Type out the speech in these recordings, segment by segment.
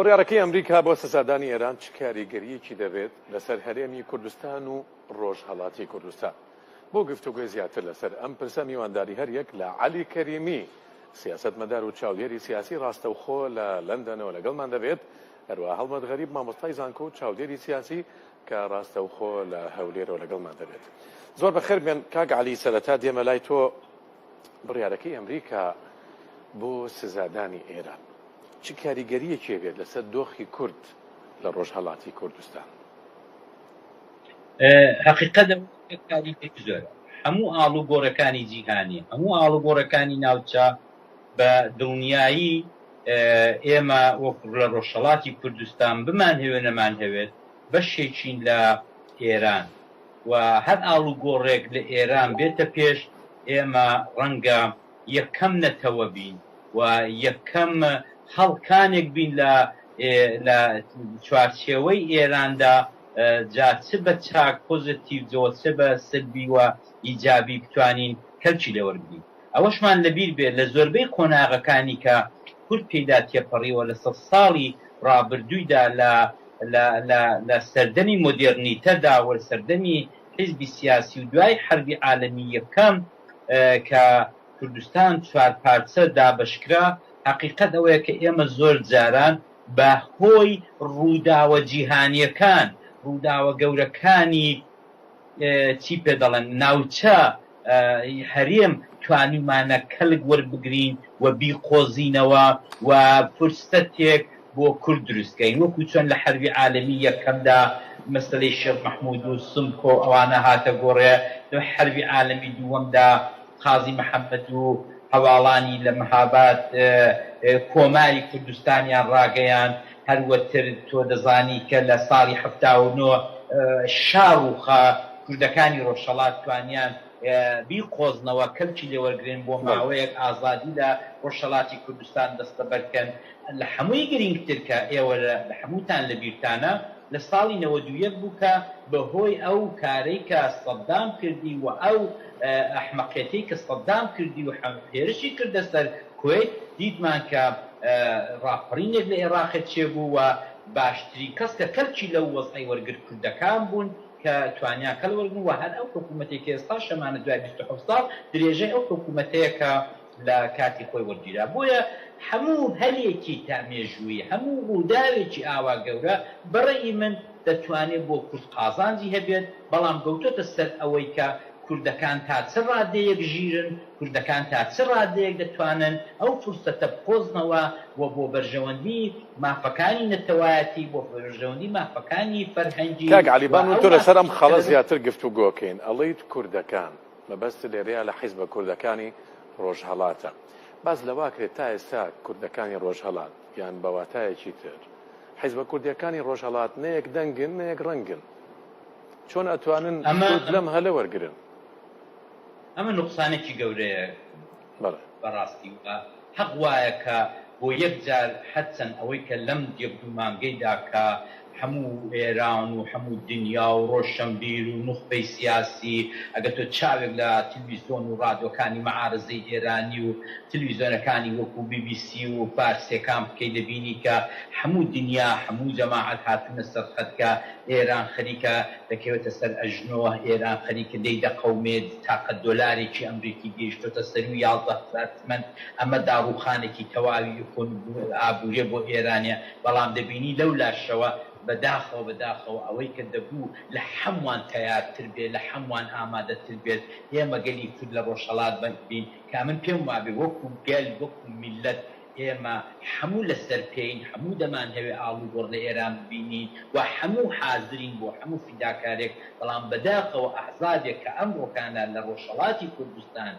بڕیارەکەی ئەمریکا بۆ سزادانی ئێران چ کاریگەرییەکی دەبێت لەسەر هەرێمی کوردستان و ڕۆژهەڵاتی کوردستان؟ بۆ گفتوگۆی زیاتر لەسەر ئەم پرسە میوانداری هەریەک لە عەلی کەریمی، سیاسەتمەدار و چاودێری سیاسی ڕاستەوخۆ لە لەندەنەوە لەگەڵمان دەبێت، هەروەها هەڵمەت غەریب مامۆستای زانکۆ و چاودێری سیاسی کە ڕاستەوخۆ لە هەولێرەوە لەگەڵمان دەبێت. زۆر بەخێر بێن کاک عەلی، سەرەتا دێمە لای تۆ، بڕیارەکەی ئەمریکا بۆ سزادانی ئێران چ کاریگەرییەکی هەبێت لەسەر دۆخی کورد لە ڕۆژهەڵاتی کوردستان؟ هەقیقەت ئەوەیە کە کاریگەری زۆرە. هەموو ئاڵوگۆڕەکانی جیهانی، هەموو ئاڵوگۆڕەکانی ناوچە بە دڵنیایی ئێمە وەک لە ڕۆژهەڵاتی کوردستان بمانهەوێ نەمانهەوێت بەشێکین لە ئێران و هەر ئاڵوگۆڕێک لە ئێران بێتە پێش ئێمە ڕەنگە یەکەم نەتەوە بین و یەکەم خەڵکانێک بین لە لە چوارچێوەی ئێراندا جا چ بە چاک پۆزتیڤ جۆ چ بە سلبی و ئیجابی بتوانین کەلکی لێ وەرگرین. ئەوەشمان لە بیر بێت لە زۆربەی قۆناغەکانی کە کورد پێیدا تێپەڕیوە لە سەدساڵی ڕابردوویدا لە لە لە لە سەردەمی مۆدێرنیتەدا و سەردەمی حیزبی سیاسی و دوای حەربی عالەمی یەکەم کە کوردستان چوارپارچە دابەشکرا، هەقیقەت ئەوەیە کە ئێمە زۆر جاران بە هۆی ڕووداوە جیهانییەکان، ڕووداوە گەورەکانی چی پێ دەڵێن ناوچە، هەرێم توانیومانە کەلک وەربگرین و بیقۆزینەوە و فرسەتێک بۆ کورد دروست کەین وەکو چۆن لە حەربی عالەمی یەکەمدا مەسەلەی شێخ مەحمود و سمکۆ ئەوانە هاتە گۆڕێ، لە حەربی عالەمی دووەمدا قازی محەمەد و هەواڵانی لە مهاباد کۆماری کوردستانیان ڕاگەیاند، هەروەتر تۆ دەزانی کە لە ساڵی 79 شا ڕووخا، کوردەکانی ڕۆژهەڵات توانیان بیقۆزنەوە، کەلکی لێ وەرگرن، بۆ ماوەیەک ئازادی لە ڕۆژهەڵاتی کوردستان دەستەبەر کەن. لە حەمووی گرینگتر کە ئێوە لە حەمووتان لە بیرتانە لە ساڵی 91 بوو کە بە هۆی ئەو کارەی کە سەدام کردی و ئەو ئەحمەقێتەی کە سەدام کردی و هێرشی کردە سەر کوەیت دیتمان کە ڕاپەڕینێک لە ئێڕاقێ چێ بوو و باشترین کەس کە کەلکی لەو وەزعەی وەرگرت کوردەکان بوون کە توانیان کەل وەرگرن و هەر ئەو حکوومەتەی کە ئێستاش هەمانە دوای 27 ساڵ درێژەی ئەو حکوومەتەیە کە لە کاتی خۆی وەرگیرا. بۆیە هەموو هەلێکی تا مێژوویی، هەموو ڕووداوێکی ئاوا گەورە بە ڕەئی من دەتوانێ بۆ کورد قازانجی هەبێت، بەڵام گەوتۆتە سەر ئەوەی کە کوردەکان تا چ ڕادەیەک ژیرن، کوردەکان تا چ ڕادەیەک دەتوانن ئەو فرسەتە بقۆزنەوە و بۆ بەرژەوەندی مافەکانی نەتەوایەتی، بۆ بەرژەوەندی مافەکانی فەرهەنگی کاک عەلی و با من و ئەو تۆ لەسەر ئەم مافانەی کە خاڵە لە زیاتر گفتوگۆ کەین. ئەڵێیت کوردەکان. مەبەست لێرەیا لە حیزبە کوردەکانی ڕۆژهەڵاتە. باس لەوە ئەکرێت تا ئێستا کوردەکانی ڕۆژهەڵات یان بە واتایەکی تر حیزبە کوردیەکانی ڕۆژهەڵات نە یەک دەنگن نە یەک ڕەنگن. چۆن ئەتوانن ئەمە سوود لەم هەلە وەرگرن؟ ئەمە نوقسانێکی گەورەیە بەڵێ. بەڕاستی و حەق وایە کە بۆ یەک جار هەرچەند ئەوەی کە لەم یەک دوو مانگەیدا کە هەموو ئێران و هەموو دنیا و ڕۆشەنبیر و نوخبەی سیاسی ئەگەر تۆ چاوێک لە تلویزۆن و ڕادۆکانی مەعارزەی ئێرانی و تلویزۆنەکانی وەکوو بی بی سی و فارسیەکان بکەی دەبینی کە هەموو دنیا هەموو جەماعەت هاتوونە سەر خەت کە ئێران خەریکە دەکەوێتە سەر ئەژنۆ، ئێران خەریکە لێی دەقەومێت، تاقە دۆلارێکی ئەمریکی گەیشتۆتە سەرووی 11,000 تمەن، ئەمە داڕووخانێکی تەواوی ئابووریە بۆ ئێرانێ، بەڵام دەبینی لەو لاشەوە بەداخەوە بەداخەوە ئەوەی کە دەبوو لە حەمووان تەیارتر بێ، لە حەمووان ئامادەتر بێت، ئێمە گەلی کورد لە ڕۆژهەڵات بین، کە ئەمن پێم وابێ وەکوو گەل، وەکوو میللەت ئێمە حەموو لە سەر پێین، حەموو دەمانهەوێ ئاڵوگۆڕ لە ئێران ببینین و حەموو حازرین بۆ حەموو فیداکارێک، بەڵام بەداخەوە ئەحزابێک کە ئەمڕۆکانە لە ڕۆژهەڵاتی کوردستان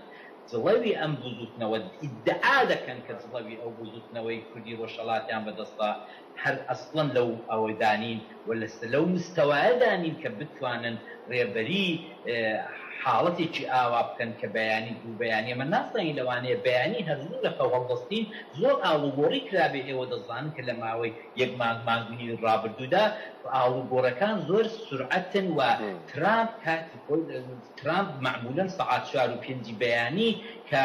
جڵەوی ئەم بزووتنەوە ئیدعا دەکەن کە جڵەوی ئەو بزووتنەوەی کوردی ڕۆژهەڵاتیان بەدەستە هەر ئەسڵەن لەو ئەوەدا نین و لە لەو مستەوایەدا نین کە بتوانن ڕێبەری حاڵەتێکی ئاوا بکەن کە بەیانی دوو بەیانی ئەمە نازانین لەوانەیە بەیانی هەر زوو لە خەو هەڵدەستین زۆر ئاڵوگۆڕی کرابێ ئێوە دەزانن کە لە ماوەی یەک مانگ مانگ و نیوی ڕابردوودا ئاڵوگۆڕەکان زۆر سورعەتن و ترامپ کاتی خۆی ترامپ مەعمولەن سەعات چوار و پێنجی بەیانی کە.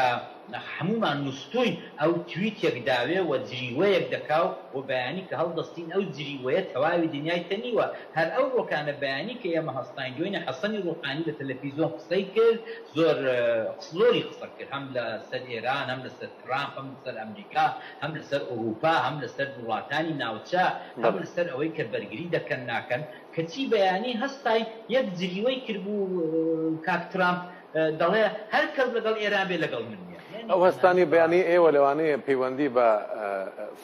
هەموومان نوستووین ئەو تویتێک داوێ و جریوەیەک دەکا و و بەیانی کە هەڵدەستین ئەو جریوەیە تەواوی دنیای تەنیوە. هەر ئەو ڕۆکانە بەیانی کە ئێمە هەستاین دوێنێ حەسەنی ڕوحانی لە تەلەفیزۆن قسەی کرد زۆر زۆری قسە کرد هەم لە سەر ئێران هەم لە سەر ترامپ هەم لە سەر ئەمریکا هەم لە سەر ئوڕووپا هەم لە سەر وڵاتانی ناوچە هەم لە سەر ئەوەی کە بەرگری دەکەن ناکەن کەچی بەیانی هەستاین یەک جریوەی کردبوو کاک ترامپ دەڵێ هەر کەس لەگەڵ ئێران بێ لەگەڵ من نیە. یانی ئەو هەستانی تەنانەت بەیانی ئێوە لەوانەیە پەیوەندی بە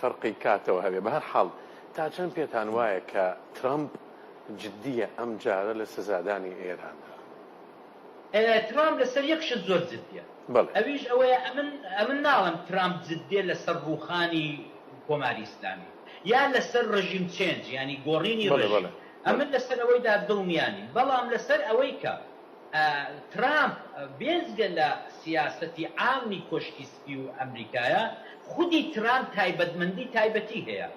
فەرقی کاتەوە هەبێ. بە هەر حاڵ تا چەند پێتان وایە کە ترەمپ جدییە ئەم جارە لە سزادانی ئێراندا؟ ترامپ لەسەر یەک شت زۆر جدیە بەڵێ. ئەویش ئەوەیە ئەمن ئەمن ناڵێم ترامپ جدیە لەسەر ڕووخانی کۆماری ئیسلامی یا لەسەر regime change یانی گۆڕینی بەڵێ ڕژیم بەڵێ بەڵێ. ئەمن لەسەر ئەوەیدا دڵنیا نیم بەڵام لەسەر ئەوەی کە ترامپ بێجگە لە سیاسەتی عامی کۆشکی سپی و ئەمریکایە، خودی ترامپ تایبەتمەندی تایبەتی هەیە.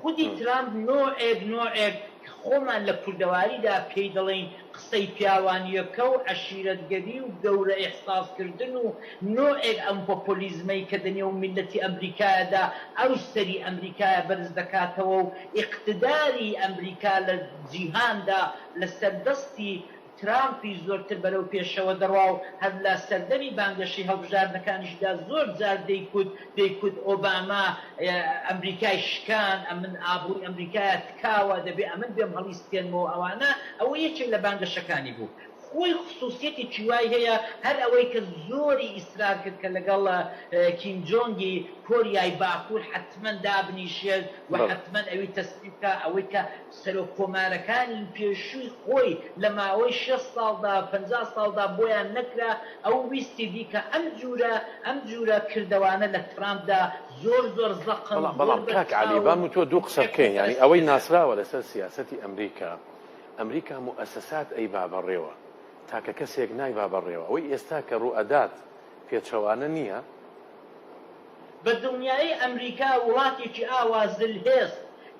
خودی ترامپ نۆعێک نۆعێک کە خۆمان لە کوردەواریدا پێی دەڵێین قسەی پیاوانییەکە و عەشیرەتگەری و گەورە ئیحساس کردن و نۆعێک ئەم پۆپۆلیزمەی کە دەنێو میللەتی ئەمریکایەدا ئەو سەری ئەمریکایە بەرز دەکاتەوە و ئیقتداری ئەمریکا لە جیهاندا لەسەر دەستی ترامپیش زۆرتر بەرەو پێشەوە دەڕوا و هەر لە سەردەمی بانگەشەی هەڵبژاردنەکانیشدا زۆر جار دەیکوت دەیکوت ئۆباما ئەمریکای شکان، ئەمن ئابڕووی ئەمریکایە تکاوە، دەبێ ئەمن بێم هەڵیستێنمەوە ئەوانە، ئەوە یەکێک لە بانگەشەکانی بوو. خۆی خسووسیەتێکی وای هەیە، هەر ئەوەی کە زۆری ئیسرار کرد کە لەگەڵ کیم جۆنگی کۆریای باکوور حەتمەن دابنیشێت و حەتمەن ئەوی تەسلیم بکا، ئەوەی کە سەرۆک کۆمارەکانی پێشووی خۆی لە ماوەی 60 ساڵدا، 50 ساڵدا بۆیان نەکرا، ئەو ویستی بیکا. ئەم جورە ئەم جورە کردەوانە لە ترامپدا زۆر زۆر زەقن، بەڵام زۆر بەڵام کاک عەلی با بەرچاون، من و تۆ دوو قسە بکەین یانی ئەوەی ناسراوە لەسەر سیاسەتی ئەمریکا، ئەمریکا موئەسەسات ئەیبا بەڕێوە، تاکە کەسێک نایبا بەڕێوە، ئەوەی ئێستا کە ڕووئەدات پێچەوانە نییە؟ بە دڵنیایی ئەمریکا وڵاتێکی ئاوا زلهێز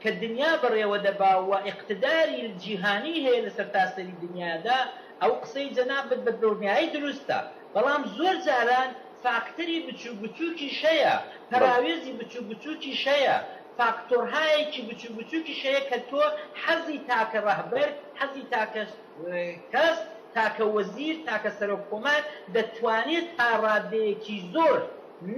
کە دنیا بەڕێوە دەبا و ئیقتداری جیهانی هەیە لە سەرتاسەری دنیادا، ئەو قسەی جەنابت بە دڵنیایی دروستە، بەڵام زۆر جاران فاکتەری بچوک بچوکیش هەیە، پەراوێزی بچوک بچوکیش هەیە، فاکتۆرهایەکی بچوک بچوکیش هەیە کە تۆ حەزی تاکە ڕەهبەر، حەزی تاکە کەس، تاکە وەزیر، تاکە سەرۆک کۆمار دەتوانێت تا ڕادەیەکی زۆر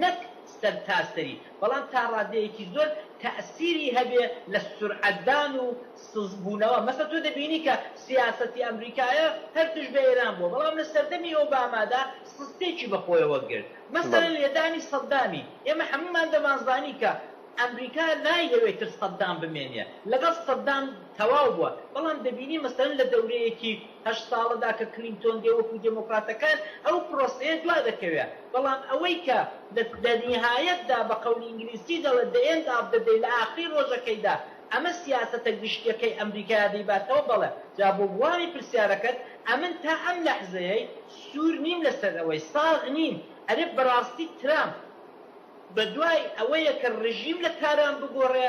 نەک سەرتاسەری بەڵام تا ڕادەیەکی زۆر تەئسیری هەبێ لە سورعەتدان و سست بوونەوە، مەسەلەن تۆ دەبینی کە سیاسەتی ئەمریکایە هەر دژ بە ئێران بووە، بەڵام لە سەردەمی ئۆبامادا سستێکی بە خۆیەوە گرت، مەسەلەن لێدانی سەدامی، ئێمە هەموومان دەمانزانی کە ئەمریکا نایهەوێ تر سەدام بمێنێ، لەگەڵ سەدام تەواو بووە، بەڵام دەبینی مەسەلەن لە دەورەیەکی هەشت ساڵەدا کە کلینتۆن دێ وەکوو دێمۆکڕاتەکان ئەو پرۆسەیە دوا دەکەوێ، بەڵام ئەوەی کە لە لە نیهایەتدا بە قەولی ئینگلیسی دەڵێ the end of the day لە ئاخری ڕۆژەکەیدا ئەمە سیاسەتە گشتیەکەی ئەمریکایە دەیباتەوە بەڵێ جا بۆ وڵامی پرسیارەکەت ئەمن تا ئەم لەحزەیەی سوور نیم لەسەر ئەوەی ساغ نیم ئەرێ بەڕاستی ترامپ بەدوای ئەوەیە کە ڕژیم لە تاران بگۆڕێ،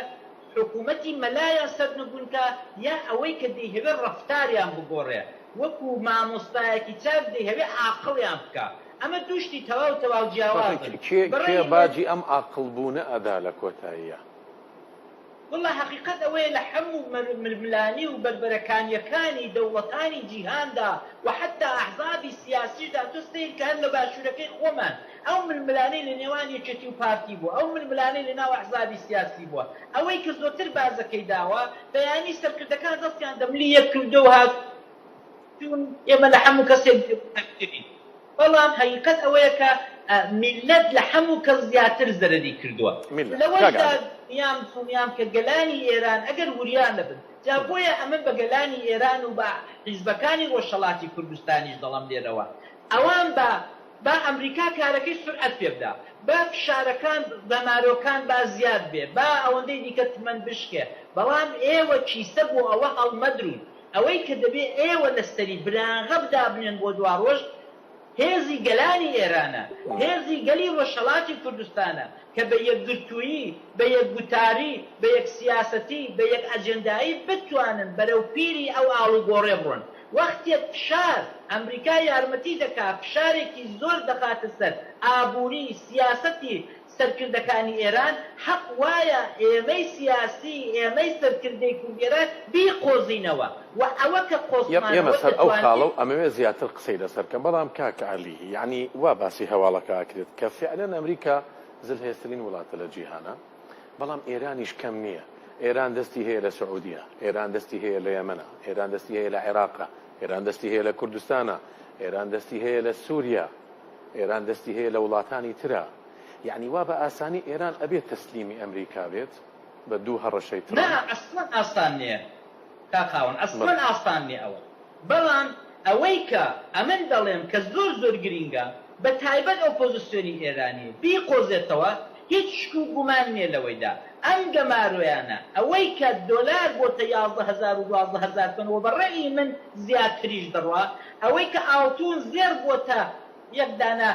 حکوومەتی مەلایان سەرنگوون کا، یا ئەوەی کە دەیهەوێ ڕەفتاریان بگۆڕێ، وەکوو مامۆستایەکی چاک دەیهەوێ ئاقڵیان بکا. ئەمە دوو شتی تەواو تەواو باشە جیاوازن. کێ بە کێ ڕەئی من. باجی ئەم ئاقڵ بوونە ئەدا لە کۆتاییا؟ وەڵا هەقیقەت ئەوەیە لە حەموو ململانی و بەربەرەکانیەکانی دەوڵەتانی جیهاندا و حەتا ئەحزابی سیاسیشدا تۆ سەیر کە هەر لە باشورەکەی خۆمان ئەو ململانەی لە نێوان یەکێتی و پارتی بووە ئەو ململانەی لە ناو ئەحزابی سیاسی بووە ئەوەی کە زۆرتر باجەکەی داوە بەیانی سەرکردەکان دەستیان دە ملی یەک کردو هاتوون ئێمە لە حەموو کەسێک بێگوناهترین. بەڵام هەقیقەت ئەوەیە کە میللەت لە حەموو کەس زیاتر زەرەری کردووە. میللەت. کاک لەوەشدا عەلی. دڵنیام دڵنیام کە گەلانی ئێران ئەگەر وریا نەبن، جا بۆیە ئەمن بە گەلانی ئێران و بە حیزبەکانی ڕۆژهەڵاتی کوردستانیش دەڵێم لێرەوە ئەوان با با ئەمریکا کارەکەی سورعەت پێ بدا، با فشارەکان گەمارۆکان با زیاد بێ، با ئەوەندەی دیکە تمەن بشکێ، بەڵام ئێوە کیسە بۆ ئەوە هەڵمەدرون. ئەوەی کە دەبێ ئێوە لە سەری بناغە دابنێن بۆ دواڕۆژ، هێزی گەلانی ئێرانە، هێزی گەلی ڕۆژهەڵاتی کوردستانە کە بە یەکگرتوویی، بە یەک گوتاری، بە یەک سیاسەتی، بە یەک ئەجێندایی بتوانن بەرەو پیری ئەو ئاڵوگۆڕێ بڕۆن. وەختێک فشار، ئەمریکا یارمەتی دەکا، فشارێکی زۆر دەخاتە سەر ئابووری، سیاسەتی سەرکردەکانی ئێران، حەق وایە ئێمەی سیاسی، ئێمەی سەرکردەی کورد ئێران بیقۆزینەوە و ئەوە کە یەم ئێمە قۆستمانەوە سەر ئەو خاڵە دەتوانین. و ئەمەوێ زیاتر قسەی لەسەر کەم بەڵام کاک عەلی یەعنی وا باسی هەواڵەکە ئەکرێت کە فعلەن ئەمریکا زلهێزترین وڵاتە لە جیهانا بەڵام ئێرانیش کەم نییە ئێران دەستی هەیە لە سعودیە ئێران دەستی هەیە لە یەمەنە ئێران دەستی هەیە لە عێراقە ئێران دەستی هەیە لە کوردستانە ئێران دەستی هەیە لە سوریا ئێران دەستی هەیە لە وڵاتانی ترا یەعنی وا بە ئاسانی ئێران ئەبێ تەسلیمی ئەمریکا بێت بە دوو هەڕەشەی نا ترەمپ؟ ئەسڵەن ئاسان نیە کاک خاوەن بەڵێ. ئەسڵەن ئاسان نیە ئەوە بەڵام ئەوەی کە ئەمن دەڵێم کە زۆر زۆر گرینگە بە تایبەت ئۆپۆزسیۆنی ئێرانی بیقۆزێتەوە هیچ شک و گومان نیە لەوەیدا ئەم گەمارۆیانە ئەوەی کە دۆلار بۆتە 11 هەزار و 12 هەزار تۆن و بە ڕەئی من زیاتریش دەڕوا ئەوەی کە ئاڵتون زێڕ بۆتە یەک دانە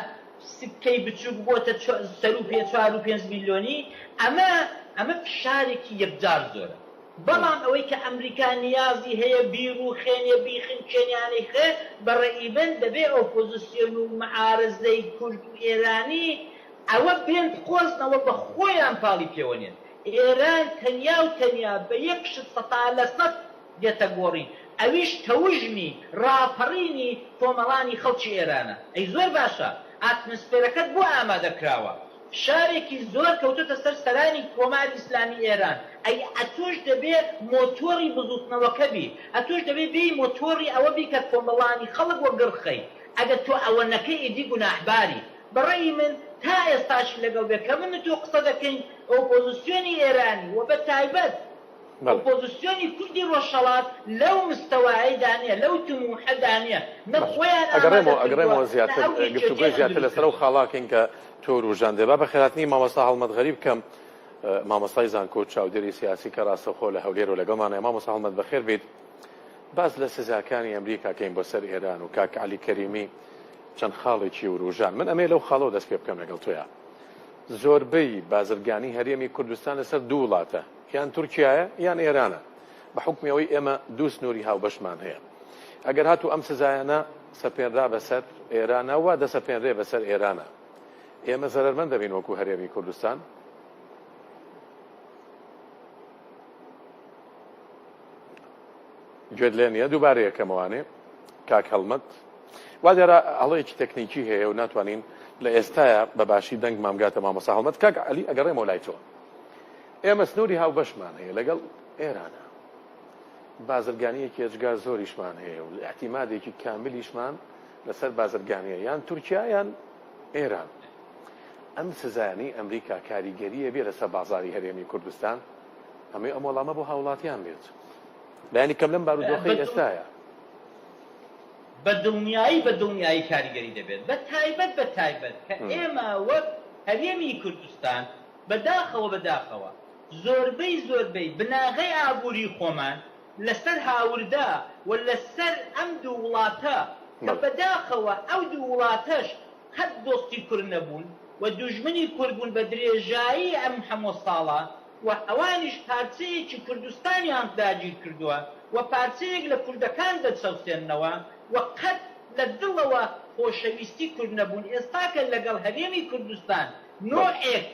سکەی بچوک بۆتە سەرو پێ چوار و پێنج میلیۆنی ئەمە ئەمە فشارێکی یەکجار زۆرە بەڵام ئەوەی کە ئەمریکا نیازی هەیە بیڕوخێنێ بیخنکێنیانەی خێ بە ڕەئی من دەبێ ئۆپۆزسیۆن و معارەزەی کورد و ئێرانی ئەوە بێن بقۆزنەوە بە خۆیان پاڵی پێوەنێن ئێران تەنیا و تەنیا بە یەک شت سەتا لە سەت دێتە گۆڕین ئەویش تەوژمی ڕاپەڕینی کۆمەڵانی خەڵکی ئێرانە. ئەی زۆر باشە ئاتمسفێرەکەت بۆ ئامادە کراوە، فشارێکی زۆر کەوتۆتە سەر سەرانی کۆماری ئیسلامی ئێران، ئەی ئەتۆش دەبێ مۆتۆڕی بزوتنەوەکە بی، ئەتۆش دەبێ بێی مۆتۆڕی ئەوە بی کە کۆمەڵانی خەڵک وەگڕ خەی، ئەگەر تۆ ئەوە نەکەی ئیدی گوناحباری. بە ڕەئی من تا ئێستاشی لەگەڵ بێ کە من و تۆ قسە دەکەین ئۆپۆزسیۆنی ئێرانی و بە تایبەت بەڵێ. ئۆپۆزسیۆنی کوردی ڕۆژهەڵات لەو مستەوایەیدا نیە، لەو تموحەدا نیە، نە باشە خۆیان ئامادە ئەگەڕێمەوە کردووە، ئەگەڕێمەوە نە زیاتر ئەو یەکێتییان گفتوگۆی زیاتر دروست لەسەر ئەو کردووە. خاڵە ئەکەین کە تۆ وروژاندێ با بەخێرهاتنی مامۆستا هەڵمەت غەریب بکەم مامۆستای زانکۆ و چاودێری سیاسی کە ڕاستەوخۆ لە هەولێرەوە لەگەڵمانە مامۆستا هەڵمەت بەخێر بێیت باس لە سزاکانی ئەمریکا کەین بۆ سەر ئێران و کاک عەلی کەریمی چەند خاڵێکی وروژان من ئەمەیە لەو خاڵەوە دەست پێ بکەم لەگەڵ تۆیا زۆربەی بازرگانی هەرێمی کوردستان لەسەر دوو وڵاتە یان تورکیایە یان ئێرانە بە حوکمی ئەوەی ئێمە دوو سنووری هاوبەشمان هەیە ئەگەر هاتوو ئەم سزایانە سەپێنرا بەسەر ئێرانە وا دەسەپێنرێ بەسەر ئێرانە ئێمە زەرەرمەند دەبین وەکو هەرێمی کوردستان گوێت لێ نییە دووبارە یەکەمەوانێ کاک هەڵمەت وا دیارە هەڵەیەکی تەکنیکی هەیە و ناتوانین لە ئێستایا بە باشی دەنگمان بگاتە مامۆستا هەڵمەت کاک عەلی ئەگەڕێمەوە لای تۆ ئێمە سنووری هاوبەشمان هەیە لەگەڵ ئێرانە بازرگانیەکی ئێجگار زۆریشمان هەیە و احتیمادێکی کاملیشمان لەسەر بازرگانیە یان تورکیا یان ئێران ئەم سزایانەی ئەمریکا کاریگەریە بێ لەسەر بازاری هەرێمی کوردستان ئەمەی ئەم وەڵامە بۆ هاوڵاتیان بێت لایەنی کەم لەم بارودۆخەی ئێستایا. بە دڵنیایی بە دڵنیایی کاریگەری دەبێت بە تایبەت بە تایبەت کە ئێمە وەک هەرێمی کوردستان بە داخەوە بە داخەوە زۆربەی زۆربەی بناغەی ئابووری خۆمان لە سەر هاوردە و لە سەر ئەم دوو وڵاتە کە بە داخەوە ئەو دوو وڵاتەش قەت دۆستی کورد نەبوون و دوژمنی کورد بوون بە درێژایی ئەم هەموو ساڵە و ئەوانیش پارچەیەکی کوردستانیان داگیر کردووە و پارچەیەک لە کوردەکان دەچەوسێننەوە و قەت لە دڵەوە خۆشەویستی کورد نەبوون، ئێستاکە لەگەڵ هەرێمی کوردستان نۆعێک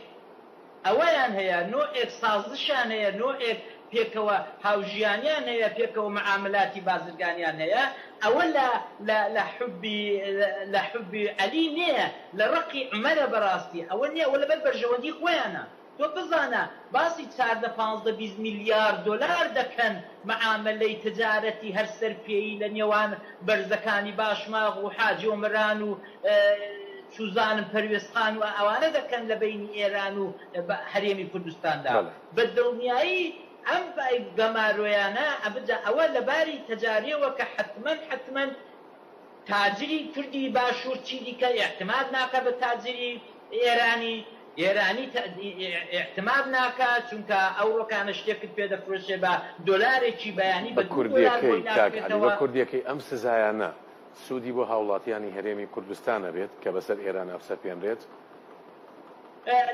ئەوەیان هەیە، نۆعێک سازشیان هەیە، نۆعێک پێکەوە هاوژیانیان هەیە، پێکەوە معاملاتی بازرگانیان هەیە، ئەوە لە لە لە حوبی لە حوبی عەلی نێیە، لە ڕقی عومەرە بەڕاستی، ئەوە نیە، ئەوە لەبەر بەرژەوەندی خۆیانە. تۆ بزانە باسی چاردە پانزدە 20 میلیار دۆلار دەکەن مەعامەلەی تجارەتی هەر سەرپێیی لە نێوان بەرزەکانی باشماغ و حاجی ئۆمەران و چوزانم پەروێزخان و ئەوانە دەکەن لە بەینی ئێران و هەرێمی کوردستاندا. بە دڵنیایی ئەم گەمارۆیانە ئەبجا ئەوە لە باری تەجاریەوە کە حەتمەن حەتمەن تاجری کوردی باشوور چیدیکە ئیعتماد ناکا بە تاجری ئێرانی، ئێرانی ئیعتماد ناکا چونکە ئەوڕۆکانە شتێکت پێ دەفرۆشێ بە دۆلارێکی بەیانی بە بە دوو دۆلار کوردیەکەی بۆی کاک عەلی بە ناکرێتەوە. کوردیەکەی ئەم سزایانە سوودی بۆ هاوڵاتیانی هەرێمی کوردستان ئەبێت کە بەسەر ئێرانا بسەپێنرێت؟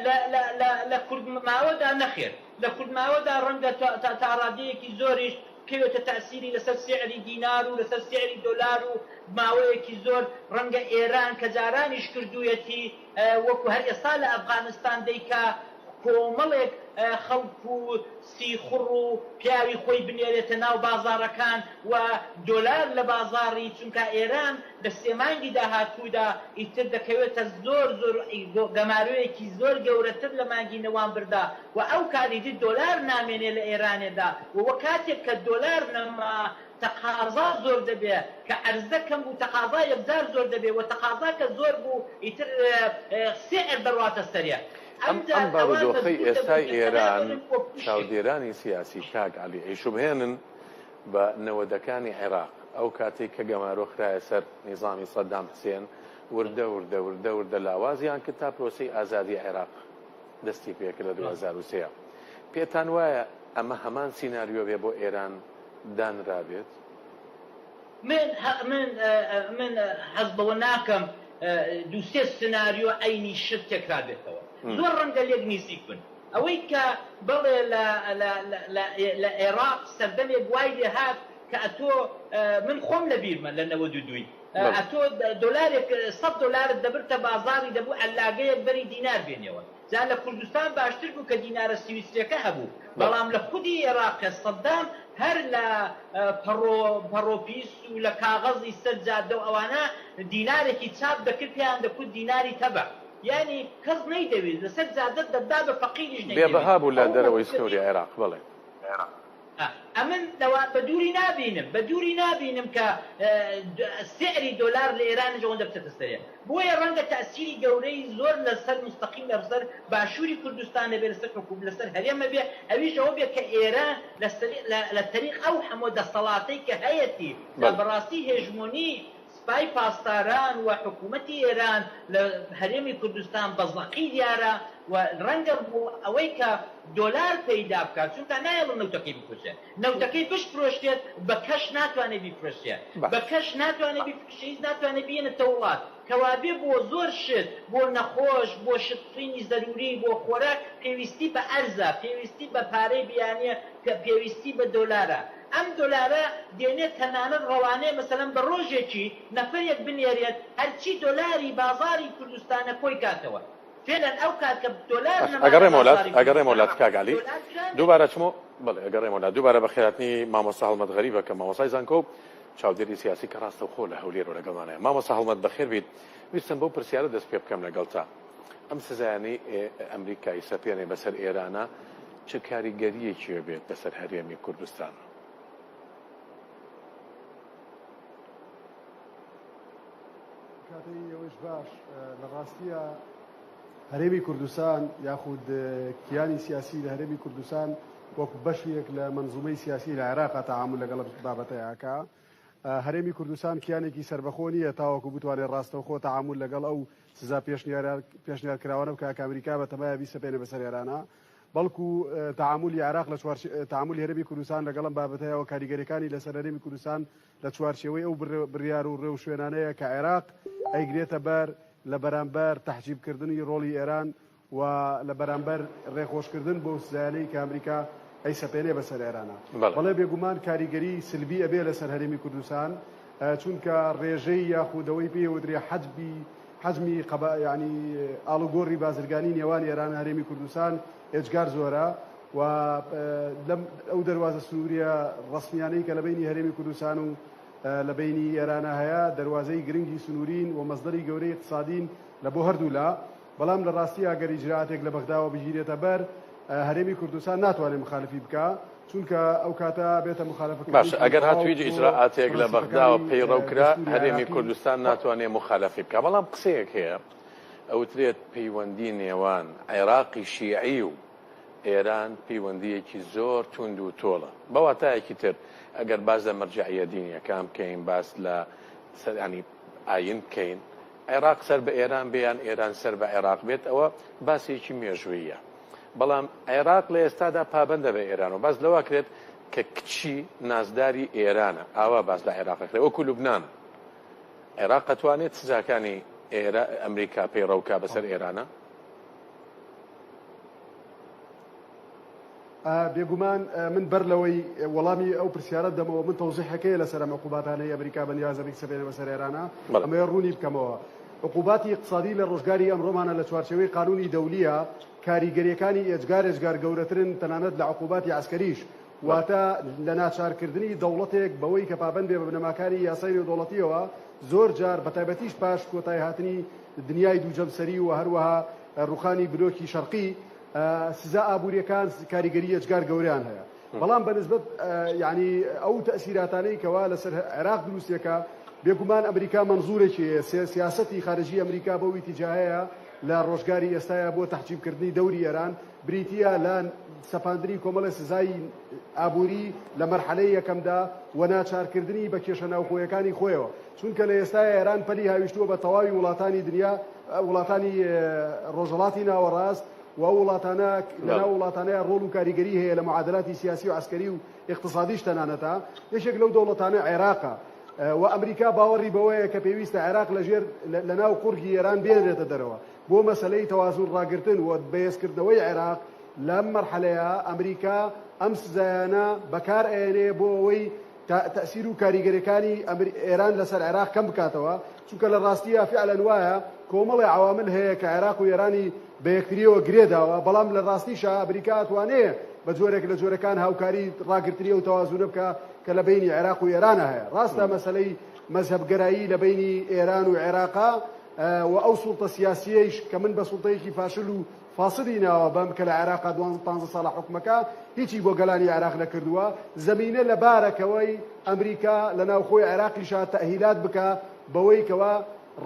لە لە لە لە کورت ماوەدا نەخێر. لە کورت ماوەدا ڕەنگە تا تا ڕادەیەکی زۆریش. بکەوێتە تەئسیری لەسەر سعری دینار و لەسەر سعری دۆلار و ماوەیەکی زۆر ڕەنگە ئێران کە جارانیش کردوویەتی وەکو هەر ئێستا لە ئەفغانستان دەیکا کۆمەڵێک خەڵک و سیخوڕ و پیاوی خۆی بنێرێتە ناو بازاڕەکان و دۆلار لە بازاڕی چونکا ئێران لە سێ مانگی داهاتوودا ئیتر دەکەوێتە زۆر زۆر گەمارۆیەکی زۆر گەورەتر لە مانگی نوامبردا و ئەو کات ئیدی دۆلار نامێنێ لە ئێرانێدا و وە کاتێک کە دۆلار نەما تەقازا زۆر دەبێ کە عەرزە کەم بوو تەقازا یەکجار زۆر دەبێ و تەقازا کە زۆر بوو ئیتر سعر دەڕواتە سەرێ. ئەم ئەمجار ئەم ئەوان بارودۆخەی مەجبوور دەبن ئێستای کە پەنا ئێران بەرن بۆ پوشێک. چاودێرانی سیاسی کاک عەلی ئەیشوبهێنن بە نەوەدەکانی عێراق ئەو کاتەی کە گەمارۆ خرایە سەر نیزامی سەدام حسێن وردە وردە وردە وردە لاوازیان کرد تا پرۆسەی ئازادی عێراق دەستی پێکرد لە 2003. پێتان وایە ئەمە هەمان سیناریۆ بێ بۆ ئێران دانرابێت؟ من من من حەز بەوە ناکەم دوو سێ سناریۆ عەینی شت تێکرا بێتەوە. زۆر ڕەنگە لێک نیزیک بن. ئەوەی کە بەڵێ لە لە لە لە ئێراق سەردەمێک وای لێ هات کە ئەتۆ من خۆم لە بیرمە لە 92ی ئەتۆ دۆلارێک سەد دۆلارت دەبردە بازاڕی دەبوو عەلاگەیەک بەری دینار بێنیەوە. جا لە کوردستان باشتر بوو کە دینارە سویسریەکە هەبوو، بەڵام لە خودی ئێراقێ سەدام هەر لە پەڕۆ پەڕۆ پیس و لە کاغەزی سەر جادە و ئەوانە دینارێکی چاپ دەکرد پێیان دەکوت دیناری تەبع یانی کەس نەیدەویست لەسەر جادە دەتدا بە فەقیریش بێ نەیدەویست بەها بوو لە ئەوە بۆ دەرەوەی خودی سنووری عێراق بەڵێ. ئەمن لەوە بە دووری نابینم بە دووری نابینم کە سعری دۆلار لە ئێرانیش ئەوەندە بچێتە سەرێ بۆیە ڕەنگە تەئسیری گەورەی زۆر لە سەر موستەقیم لە سەر باشووری کوردستان هەبێ لە سەر حکووم لە سەر هەرێم هەبێ ئەویش ئەوە بێ کە ئێران لە لە تەریق ئەو هەموو دەسەڵاتەی کە هەیەتی جا بەڵێ. بەڕاستی هێژمۆنی سپای پاسداران و حکوومەتی ئێران لە هەرێمی کوردستان بە زەقی دیارە و ڕەنگە بۆ ئەوەی کە دۆلار پەیدا بکات چونکا نایەڵن نەوتەکەی بفرۆشێ نەوتەکەی بشفرۆشێت بە کەش ناتوانێ بیفرۆشێ بە باش. کەش ناتوانێ بیفرۆشێ هیچ ناتوانێ بیەنێتە وڵات کەوابێ بۆ زۆر شت بۆ نەخۆش بۆ شت کڕینی زەروری بۆ خۆراک پێویستی بە ئەرزە پێویستی بە پارەی بیانیە پێویستی بە دۆلارە ئەم دۆلارە دێنێت تەنانەت ڕەوانەیە مەسەلەن بە ڕۆژێکی نەفەرێک بنێرێت هەرچی دۆلاری بازاڕی کوردستانە کۆی کاتەوە فعلەن ئەو کات کە دۆلار باش نەما لە ئەگەڕێمەوە لات بازاڕی ئەگەڕێمەوە کوردستان لات کاک عەلی دۆلار گران دەبێت. دووبارە چمۆ بەڵێ ئەگەڕێمەوە لات دووبارە بەخێرهاتنی مامۆستا هەڵمەت غەریبە کە مامۆستای زانکۆ و چاودێری سیاسی کە ڕاستەوخۆ لە هەولێرەوە لەگەڵمانایە مامۆستا هەڵمەت بەخێر بیت ویستم بەو پرسیارە دەست پێ بکەم لەگەڵتا ئەم سزایانەی ئەمریکا ئیسەپێنێ بەسەر ئێرانە چ کاریگەرییەکی ئەبێت لەسەر هەرێمی کوردستان؟ کاتەی ئێوەش باش لە ڕاستیە هەرێمی کوردستان یاخود کیانی سیاسی لە هەرێمی کوردستان وەکو بەشێک لە منزومەی سیاسی لە عێراقا تەعامول لەگەڵ بابەتەیەکە هەرێمی کوردستان کیانێکی سەربەخۆ نییە تاوەکو بتوانێت ڕاستەوخۆ تەعامول لەگەڵ ئەو سزا پێشنیارکراوانە بکا کە ئەمریکا بە تەمایە بیسەپێنێ بەسەر ئێرانە بەڵکو تەعامولی عێراق لە چوار تەعامولی هەرێمی کوردستان لەگەڵ ئەم بابەتەیە و کاریگەریەکانی لەسەر هەرێمی کوردستان لە چوارچێوەی ئەو بڕیار و ڕێوشوێنانەیە کە عێراق ئەیگرێتە بەر لە بەرامبەر تەحجیبکردنی ڕۆڵی ئێران و لە بەرامبەر ڕێخۆشکردن بەو سزایانەی کە ئەمریکا ئەیسەپێنێ بەسەر ئێرانە. بەڵێ بێگومان کاریگەری سلبی ئەبێ لەسەر هەرێمی کوردستان چونکە ڕێژەی یاخود ئەوەی پێی وترێ حەجبی حەجمی قەبا یانی ئاڵوگۆڕی بازرگانی نێوان ئێران هەرێمی کوردستان ئێجگار زۆرە و لەم ئەو دەروازە سنووریە ڕەسمیانەی کە لە بەینی هەرێمی کوردستان و لە بەینی ئێرانە هەیە دەروازەی گرنگی سنوورین و مەسدەری گەورەی اقتصادین لە بۆ هەردوولا بەڵام لە ڕاستیا گەر ئیجرائاتێک لە بەغداوە بگیرێتە بەر هەرێمی کوردستان ناتوانێت مخالفی بکا چونکە ئەو کاتە بێتە باشە مخالفەکردنێکی ئەگەر تەواو هاتوو هیچ بۆ ئیجرائاتێک لە بەغداوە پرەنسیپەکانی پەیڕەو کرا دەستوری هەرێمی عێراقی کوردستان ناتوانێت مخالفی بکا بەڵام قسەیەک هەیە ئەوترێت پەیوەندی نێوان عێراقی شیعی و ئێران پەیوەندییەکی زۆر توند و تۆڵە. بە واتایەکی تر ئەگەر باس لە مەرجەعیە دینییەکان بکەین، باس لە ینی ئاین بکەین، عێراق سەر بە ئێران بێ یان ئێران سەر بە عێراق بێت ئەوە باسێکی مێژوویە. بەڵام عێراق لە ئێستادا پابەندە بە ئێران و باس لەوە کرێت کە کچی نازداری ئێرانە، ئاوا باس لە عێراق ئەکرێت وەکو لوبنان. عێراق ئەتوانێت سزاکانی ئەمریکا پەیڕەو کا بەسەر ئێرانە؟ بێگومان من بەر لەوەی وەڵامی ئەو پرسیارە دەمەوە من تەوزیحەکەی لەسەر ئەم عقوباتانەی ئەمریکا بە نیازە بیسەپێنێ بەسەر ئێرانە ئەمەوێ ڕوونی بکەمەوە. عقوباتی ئیقتسادی لە ڕۆژگاری ئەمڕۆمانە لە چوارچێوەی قانوونی دەولییە کاریگەریەکانی ئێجگار ئێجگار گەورەترن تەنانەت لە عقوباتی عەسکەریش واتە لە ناچارکردنی دەوڵەتێک بەوەی کە پابەند بێ بە بنەماکانی یاسای نێودەوڵەتیەوە زۆر جار بەتایبەتیش پاش کۆتایهاتنی دنیای دوو جەمسەری و هەروەها ڕوخانی بلۆکی شەرقی سزا ئابووریەکان کاریگەری یەجگار گەورەیان هەیە بەڵام بە نسبەت یعنی ئەو تەسیراتانەی کەوا لەسەر عێراق دروستێکە بێگومان ئەمریکا مەنزورێکی هەیە سیاسەتی خارجی ئەمریکا بەو ئیتیجاهەیە لە ڕۆژگاری ئێستایا بۆ تەحجیمکردنی دەوری ئێران بریتییە لە سەپاندنی کۆمەڵێ سزای ئابووری لە مەرحەلەی یەکەمدا و ناچارکردنی بە کێشە ناوخۆیەکانی خۆیەوە چونکە لە ئێستایا ئێران پەلی هاویشتووە بە تەواوی وڵاتانی دنیا وڵاتانی ڕۆژهەڵاتی ناوەڕاست و ئەو وڵاتانە لەناو وڵاتانەیە ڕۆڵ و کاریگەری هەیە لە معادلاتی سیاسی و عەسکەری و ئیقتسادیش تەنانەتا یەکێک لەو دەوڵەتانە عێراقە و ئەمریکا باوەڕی بەوەیە کە پێویستە عێراق لەژێر لەناو قوڕگی ئێران بێنرێتە دەرەوە بۆ مەسەلەی تەوازن ڕاگرتن و بەهێزکردنەوەی عێراق لەم مەرحەلەیە ئەمریکا ئەم سزایانە بەکار ئەیەنێ بۆ ئەوەی تەئسیر و کاریگەریەکانی ئێران لەسەر عێراق کەم بکاتەوە، چونکە لە ڕاستیا فیعلەن وایە کۆمەڵێ عەوامل هەیە کە عێراق و ئێرانی بە یەکتریەوە گرێ داوە، بەڵام لە ڕاستیشا ئەمریکا ئەتوانێ بە جۆرێک لە جۆرەکان هاوکاری ڕاگرتنی ئەو تەوازونە بکا کە لە بەینی عێراق و ئێرانا هەیە. ڕاستە مەسەلەی مەزهەبگەرایی لە بەینی ئێران و عێراقا و ئەو سوڵتە سیاسیەیش کە من بە سوڵتەیەکی فاشل و فاسدی ناوە بەم کە لە عێراقا دوانزە پانزە ساڵە حوکمەکا هیچی بۆ گەلانی عێراق نەکردووە زەمینە لە بارە کەوەی ئەمریکا لە ناوخۆی عێراقیشا تەئهیلات بکا بەوەی کەوا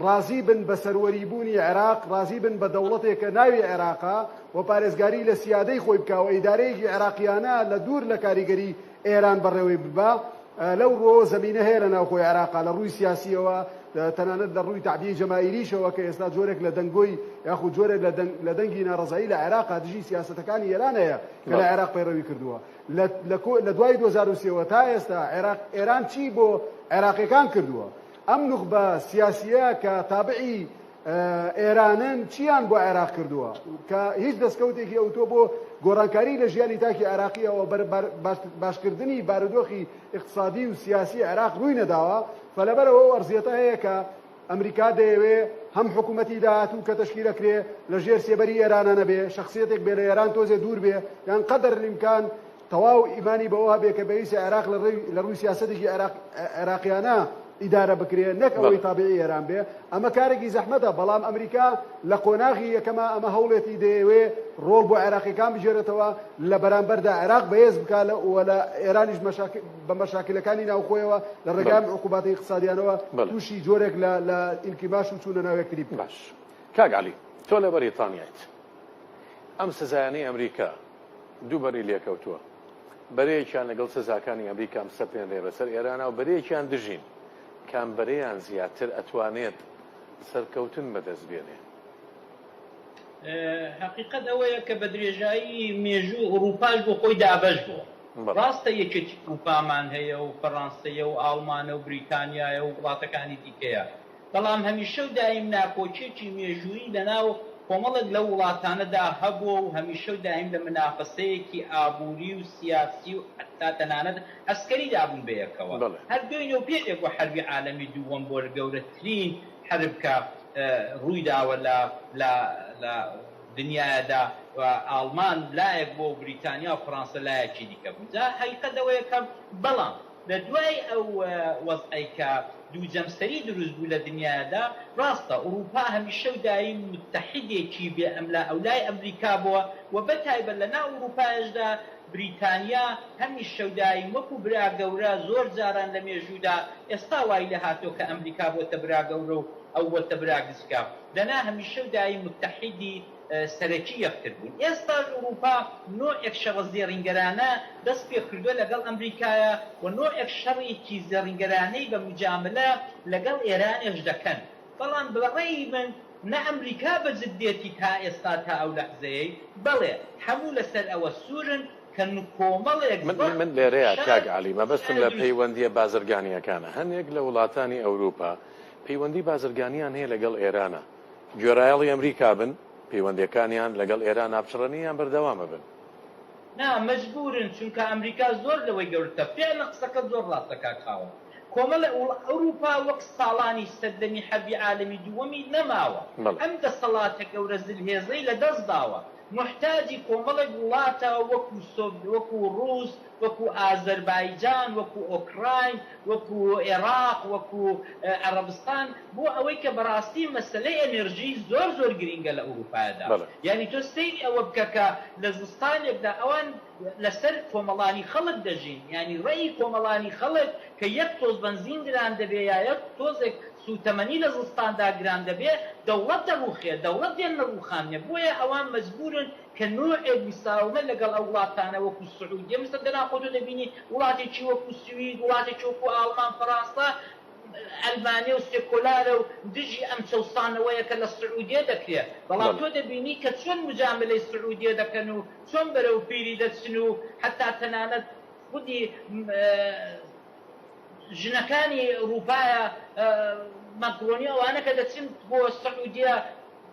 ڕازی بن بە سەروەری بوونی عێراق ڕازی بن بە دەوڵەتێک کە ناوی عێراقە و پارێزگاری لە سیادەی خۆی بکا و ئیدارەیەکی عێراقیانە لە دوور لە کاریگەری ئێران بەڕێوەی ببا لەو ڕووەوە زەمینە هەیە لە ناوخۆی عێراقا لە ڕووی سیاسییەوە، تەنانەت لە ڕووی تەعبیەی جەماهیریشەوە کە ئێستا جۆرێک لە دەنگۆی یاخود جۆرێک لە دەنگی ناڕەزایی لە عێراقا دژی سیاسەتەکانی ئێران هەیە کە لە عێراق پەیڕەوی کردووە. لە دوای 2003 وە تا ئێستا عێراق ئێران چی بۆ عێراقیەکان کردووە؟ ئەم نوخبە سیاسییە کە تابعی ئێرانن چیان بۆ عێراق کردووە کە هیچ دەستکەوتێکی ئەوتۆ بۆ گۆڕانکاری لە ژیانی تاکی عێراقیەوە باشکردنی بارودۆخی ئیقتسادی و سیاسی عێراق ڕووی نەداوە فلەبەرەوە ئەو ئەرزیەتە هەیە کە ئەمریکا دەیەوێ هەم حکوومەتی داهاتوو کە تەشکیلەکرێ لە ژێر سێبەری ئێرانە نەبێ شخصیەتێک بێ لە ئێران تۆزێ دوور بێ یان قەدەر الامکان تەواو ئیمانی بەوە هەبێ کە پێویستە عێراق لە ڕووی سیاسەتێکی عێراقیانە ئیدارە بکرێ نەک ئەوەی تابعی ئێران بێ ئەمە کارێکی زەحمەتە بەڵام ئەمریکا لە قۆناغی یەکەمە ئەمە هەوڵێتی دەیەوێ ڕۆڵ بۆ عێراقیەکان بگێرێتەوە لە بەرامبەردا عێراق بەهێز بکا و لە ئێرانیش بە مەشاکلەکانی ناوخۆیەوە لە ڕێگای عقوباتی اقتصادیانەوە تووشی جۆرێک لە ئینکیماش و چوونە ناو یەکتری بکا. باش کاک عەلی تۆ لە بەریتانیایت ئەم سزایانەی ئەمریکا دوو بەری لێکەوتووە، بەرەیەکیان لەگەڵ سزاکانی ئەمریکا بسەپێنرێ بەسەر ئێرانا و بەرەیەکیان دژین، کام بەرەیان زیاتر ئەتوانێت سەرکەوتن بەدەست بێنێ؟ هەقیقەت ئەوەیە کە بە درێژایی مێژوو ئوڕووپاش بۆ خۆی دابەش بووە. ڕاستە یەکێتی ئوڕووپامان هەیە و فەڕانسەیە و ئاڵمانە و بریتانیایە و وڵاتەکانی دیکەیە، بەڵام هەمیشە و دایم ناکۆکیەکی مێژوویی لەناو کۆمەڵێک لەو وڵاتانەدا هەبووە و هەمیشە و دایم لە منافەسەیەکی ئابووری و سیاسی و حەتتا تەنانەت عەسکەریدا بوون بەیەکەوە. هەر دوێنێ و پێرێ بوو حەربی عالەمی دووەم بۆ گەورەترین حەرب کە ڕوویداوە لە لە لە دنیایەدا و ئاڵمان لایەک بووە و بریتانیا و فڕانسە لایەکی دیکە بوون. جا حەقیقەت ئەوەیە کە بەڵام لە دوای ئەو وەزعەی کە دووجەمسەری دروست بوو لە دنیادا، ڕاستە ئوڕووپا هەمیشە و دایم موتەحیدێکی بێ ئەملا ئەولای ئەمریکا بووە و بە تایبەت لە ناو ئوڕووپایشدا بریتانیا هەمیشە و دایم وەکوو برا گەورە زۆر جاران لە مێژوودا ئێستا وای لێ هاتووە کە ئەمریکا بۆتە برا گەورە و ئەو بۆتە برا گچکە دەنا هەمیشە و دایم موتەحیدی سەرەکی یەکتر بوون. ئێستاش ئوڕووپا نۆعێک شەڕە زێڕینگەرانە دەست پێ کردووە لەگەڵ ئەمریکایە و نۆعێک شەڕێکی زێڕینگەرانەی بە موجاملە لەگەڵ ئێرانێش دەکەن. بەڵام بە ڕەئی من نە ئەمریکا بە جددێتی تا ئێستا تا ئەو لەحزەیەی بەڵێ هەموو لە سەر ئەوە سوورن کە کۆمەڵێک من زەخت من و لێرەیا فشار کاک عەلی مەبەستم فشار لە دروست پەیوەندییە بازرگانییەکانە. هەنێک لە وڵاتانی ئەورووپا پەیوەندی بازرگانیان هەیە لەگەڵ ئێرانە. گوێڕایەڵی ئەمریکا بن، پەیوەندیەکانیان لەگەڵ ئێران ناپچڕێنن یان بەردەوام ئەبن؟ نا مەجبورن چونکە ئەمریکا زۆر لەوەی گەورەترە فعلا قسەکەت زۆر ڕاستە کاک خاوەن کۆمەڵێ ئەوروپا وەک ساڵانی سەردەمی حەربی عالەمی دووەمی نەماوە بەڵێ. ئەم دەسەڵاتە گەورە زلهێزەی لەدەست داوە موحتاجی کۆمەڵێک وڵاتە وەکو سۆڤ وەکو ڕوس وەکو ئازەربایجان وەکو ئۆکراین وەکو ئێراق وەکو عەڕەبستان بۆ ئەوەی کە بەڕاستی مەسەلەی ئەنێرژی زۆر زۆر گرینگە لە ئوروپایدا بەڵێ. یانی تۆ سەیری ئەوە بکە کە لە زستانێکدا ئەوان لەسەر کۆمەڵانی خەڵک دەژین یانی ڕێی کۆمەڵانی خەڵک کە یەک تۆز بەنزین گران دەبێ یا یەک تۆزێک سووتەمەنی لە زستاندا گران دەبێ دەوڵەت دەڕووخێ دەوڵەت دێننە ڕووخاندنێ بۆیە ئەوان مەجبوورن کە نۆعێک مساومە لەگەڵ ئەو وڵاتانە وەکو سعودیە مەسەلەن دەنا خۆ تۆ دەبینی وڵاتێکی وەکو سوید وڵاتێکی وەکو ئاڵمان فەرانسە عەلمانیە و سێکۆلارە و دژی ئەم چەوسانەوەیە کە لە سعودیە دەکرێ بەڵام بەڵێ. تۆ دەبینی کە چۆن مجاملەی سعودیە دەکەن و چۆن بەرەو پیری دەچن و حەتا تەنانەت خودی ژنەکانی ئوروپایە مەکرۆنی ئەوانە کە دەچن بۆ سعودیە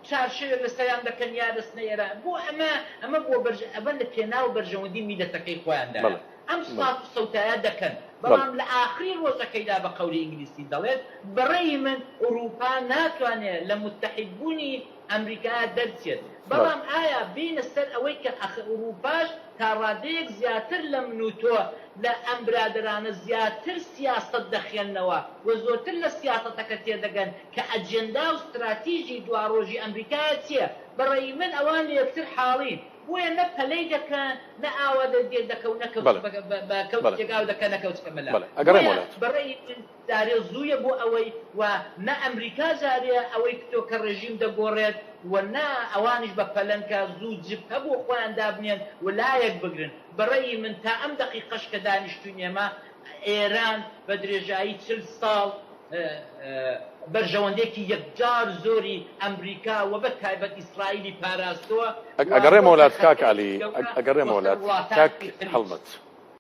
چارشێوێک لەسەریان دەکەن یا دەچنە ئێران بۆ ئەمە ئەمە بۆ بەرژ ئەمە لە پێناو بەرژەوەندی میلەتەکەی خۆیاندایە بەڵێ ئەم بەڵێ. سات و سەوتایە دەکەن بەڵێ. بەڵام لە ئاخری ڕۆژەکەیدا بە قەولی ئینگلیسی دەڵێت بەڕەئی من ئوروپا ناتوانێ لە متحد بوونی ئەمریکا دەرچێت بەڵێ. بەڵام ئایا بێینە سەر ئەوەی کە ئەخ ئوروپاش تا ڕادەیەک زیاتر لە من و تۆ لە ئەم برادەرانە زیاتر سیاسەت دەخوێننەوە و زۆرتر لە سیاسەتەکە تێدەگەن کە ئەجێندا و ستراتیژی دواڕۆژی ئەمریکایە چیە؟ بە ڕەئی من ئەوان لە یەکتر حاڵین بۆیە نە پەلەی دەکەن نە ئاوا دەرگێر دەکەون نە کەوچ بەڵێ بە بە بەڵێ کەوچکێک ئاو دەکەن نە کەوچکە مەلا بەڵێ ئەگەڕێمەوە بۆیە لات. بە ڕەئی من جارێ زوویە بۆ ئەوەی و نە ئەمریکا جارێ ئەوەی کتۆ کە ڕێژیم دەگۆڕێت و نە ئەوانیش بە پەلەن کە زوو جبهە بۆ خۆیان دابنێن و لایەک بگرن. بە ڕەئی من تا ئەم دەقیقەش کە دانیشتووین ئێمە ئێران بە درێژایی 40 ساڵ بەرژەوەندێکی یەکجار زۆری ئەمریکا و بە تایبەت ئیسرائیلی پاراستووە و ئەگەڕێمەوە بۆتە لات کاک خەتەرێکی عەلی گەورە بۆ ئەگەڕێمەوە سەر لات کاک وڵاتانی خەلیج. هەڵمەت.